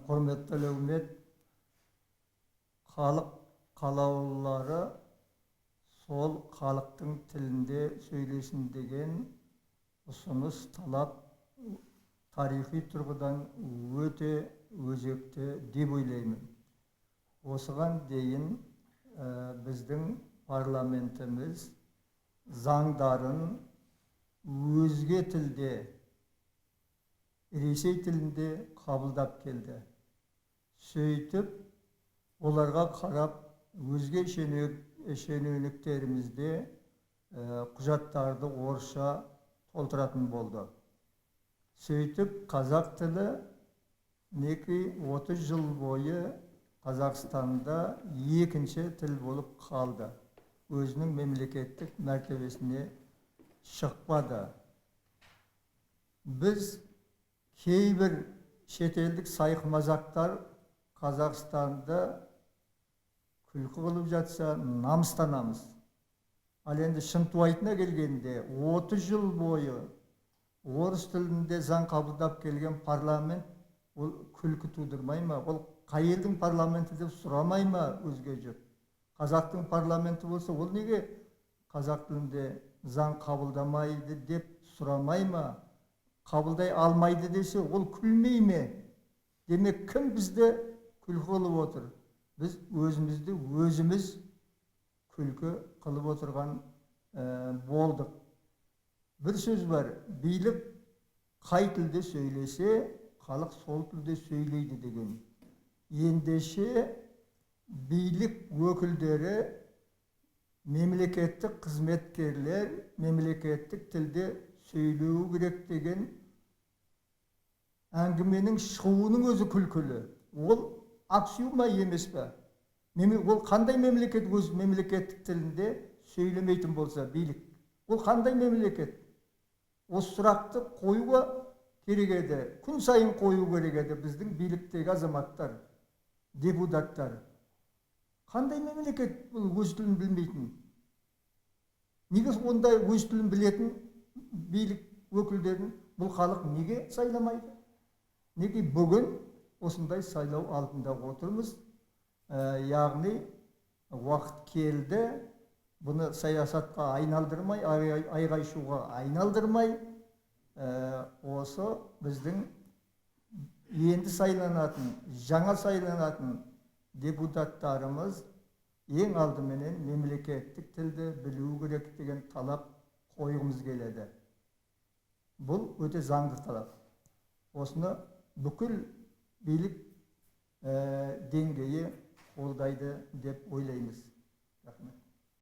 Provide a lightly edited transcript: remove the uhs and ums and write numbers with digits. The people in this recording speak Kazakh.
Құрметті әлеумет, халық қалаулылары сол халықтың тілінде сөйлесін деген ұсыныс, талап тарихи тұрғыдан өте өзекті деп ойлаймын. Осыған дейін біздің парламентіміз заңдарын өзге тілде, ресей тілінде қабылдап келді. Сөйтіп, оларға қарап өзге шенеуніктерімізде құжаттарды орысша толтыратын болды. Сөйтіп, қазақ тілі мінекей 30 жыл бойы Қазақстанда екінші тіл болып қалды. Өзінің мемлекеттік мәртебесіне шықпады. Біз кейбір шетелдік сайқымазақтар Қазақстанды күлкі қылып жатса, намыстанамыз. Ал енді шынтуайтына келгенде, 30 жыл бойы орыс тілінде заң қабылдап келген парламент ол күлкі тудырмай ма? Ол қай елдің парламенті деп сұрамай ма өзге жұрт? Қазақтың парламенті болса, ол неге қазақ тілінде заң қабылдамайды деп сұрамай ма? Қабылдай алмайды десе, ол күлмей ме? Демек, кім бізді күлкі қылып отыр? Біз өзімізді өзіміз күлкі қылып отырған болдық. Бір сөз бар, билік қай тілде сөйлесе, халық сол тілде сөйлейді деген. Ендеше билік өкілдері, мемлекеттік қызметкерлер мемлекеттік тілде сөйлеуі керек деген әңгіменің шығуының өзі күлкілі. Ол аксиома емес пе? Ол қандай мемлекет өз мемлекеттік тілінде сөйлемейтін болса билік? Ол қандай мемлекет? Осы сұрақты қоюға керек еді, күн сайын қою керек еді біздің биліктегі азаматтар, депутаттар. Қандай мемлекет бұл өз тілін білмейтін? Неге ондай өз тілін білетін билік өкілдерін бұл халық неге сайламайды? Неге бүгін осындай сайлау алдында отырмыз? Яғни уақыт келді, бұны саясатқа айналдырмай, айғай-шуға айналдырмай, осы біздің енді сайланатын, жаңа сайланатын депутаттарымыз ең алдыменен мемлекеттік тілді білу керек деген талап қойғымыз келеді. Бұл өте заңды талап. Осыны бүкіл билік деңгейі қолдайды деп ойлаймыз. Рахмет.